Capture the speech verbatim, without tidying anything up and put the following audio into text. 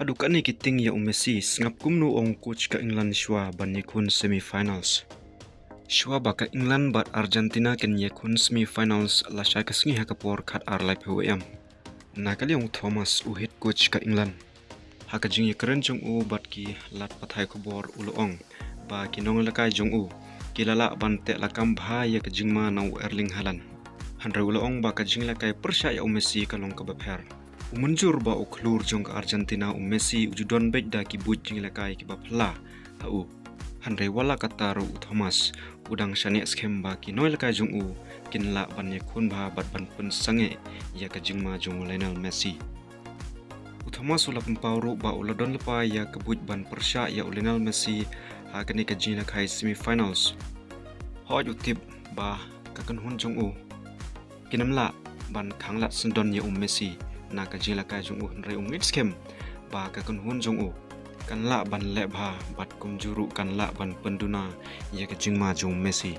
Haduh katne ki tieng ïa u Messi, sngap kumno ong coach ka England shwa ban ïakhun semi-finals. Shwa ba ka England bad Argentina kin ïakhun semi-finals lashai ka sngi ha ka por khat ar lai phew A M. Na ka liang u Thomas, u head coach ka England, ha ka jingïakren jong u bad ki lad pathai khubor u la ong ba ki nongïalehkai jong u ki la lah ban teh lakam bha ïa ka jingma na u Erling Haaland. Hynrei u la ong ba ka jingïalehkai pyrshah ïa u Messi ka long kaba pher. U mynjur ba u khlur jong ka Argentina u Messi u ju don beit da ki buit jingïalehkai kiba phylla ha u. Hynrei wat la katta ruh u Thomas u dang shaniah skhem ba ki nongïalehkai jong u kin lah ban ïakhun bha bad ban pynsangeh ïa ka jingma jong u Lionel Messi. U Thomas u la pynpaw ruh ba u la don lypa ïa ka buit ban pyrshah ïa u Lionel Messi ha kane ka jingïalehkai semi-finals. Hooid u tip ba ka kynhun jong u kin ym lah ban khanglad syndon ïa u Messi na ka jingïalehkai jong u, hynrei um ngeit skhem ba ka kynhun jong u kan lah ban leh bha bad kumjuh ruh kan lah ban pynduna ïa ka jingma jong u Messi.